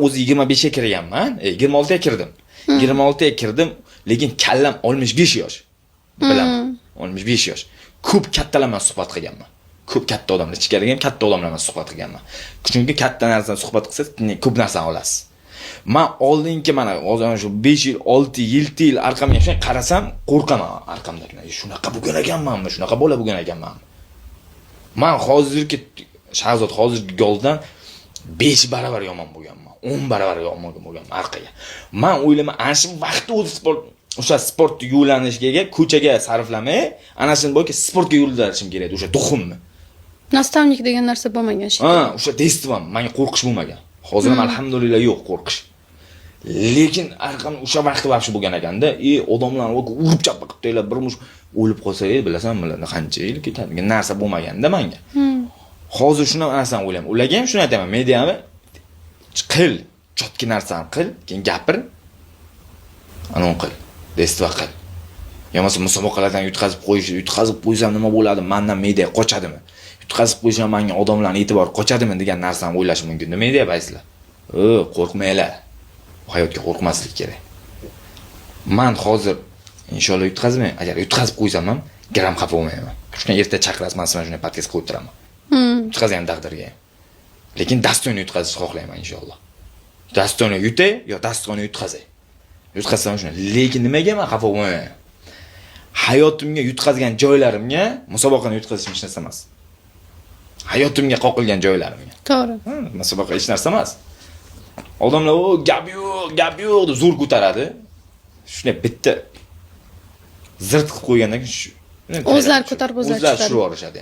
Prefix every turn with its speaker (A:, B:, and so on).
A: O'zi 25 ga kirganman, 26 ga kirdim. 26 ga kirdim, lekin kallam 65 yosh. Bilaman. 65 yosh. Ko'p kattalar bilan suhbat qilganman. Ko'p katta odamlar, ichkariga ham katta odamlar bilan suhbat qilganman. Chunki katta narsani suhbat qilsangiz, ko'p narsani olasiz. Man oldingi, mana hozir shu 5 yil, 6 yil, 7 yil orqamga shunday qarasam, qo'rqaman arqamdagilar. Shunaqa bo'lgan ekanmanmi? Shunaqa bola bo'lgan ekanmanmi? Man hozirgi Shahzod hozirgi goldan 5 barobar yomon bo'lganman. 10 barobar yomon bo'lganman orqaga. Man o'ylayman, ana shu vaqtda o'zi sport, o'sha sport yo'llanishiga, ko'chaga sarflamay, ana shuni bo'lki sportga yo'llanishim kerak edi, o'sha дух imni.
B: Наставник degan narsa bo'lmagan shekilli.
A: Ha, o'sha детство manga qo'rqish bo'lmagan. Hozir ham, alhamdulillah, yo'q qo'rqish. Lekin arqam o'sha vaqtda вообще bo'lgan ekanda, и odamlar urib chappa qilib taylar, bir mush o'lib qolsa, ey, bilasanmi, bularda qancha yil ketadi degan narsa bo'lmaganda manga. Hozir shuni narsani o'ylayman. Ularga ham shuni aytaman, mediani qil, чётко narsani qil, keyin gapir. Anavi qil, детство qil. Yo bo'lmasa musobaqalardan yutqazib qo'yish, yutqazib qo'ysam nima bo'ladi? Mandan media qochadimi? Yutqazib qo'ysam menga odamlarning e'tibori qochadimi degan narsani o'ylashi mumkin. Media baysizlar? Qo'rqmanglar. Hayotga qo'rqmaslik kerak. Man hozir inshaalloh yutqazmayman. Agar yutqazib qo'ysam ham gram xafa bo'lmayman. Shunday erta chaqirasiz, man sizlar shunday podkast qo'yib turaman. Yutqazayam taqdirga ham. Lekin достойно yutqazishni xohlayman inshaalloh. Достойно yutay yo достойно yutqazay. Yutqazsam shunday. Lekin nimaga man xafa bo'lmayman? Hayotimga yutqazgan joylarimga musobaqani yutqazishim hech narsa emas. Hayotimga qoqilgan joylarimga.
B: To'g'ri.
A: Ha, musobaqa hech narsa emas. Odamlar "O, gap yo'q, gap yo'q" deb zo'r ko'taradi. Shunday bitta zirt qilib qo'ygandan keyin
B: O'zlari ko'tarib, o'zlari
A: o'zlari
B: tushiradi.
A: tushirib yuborishadi.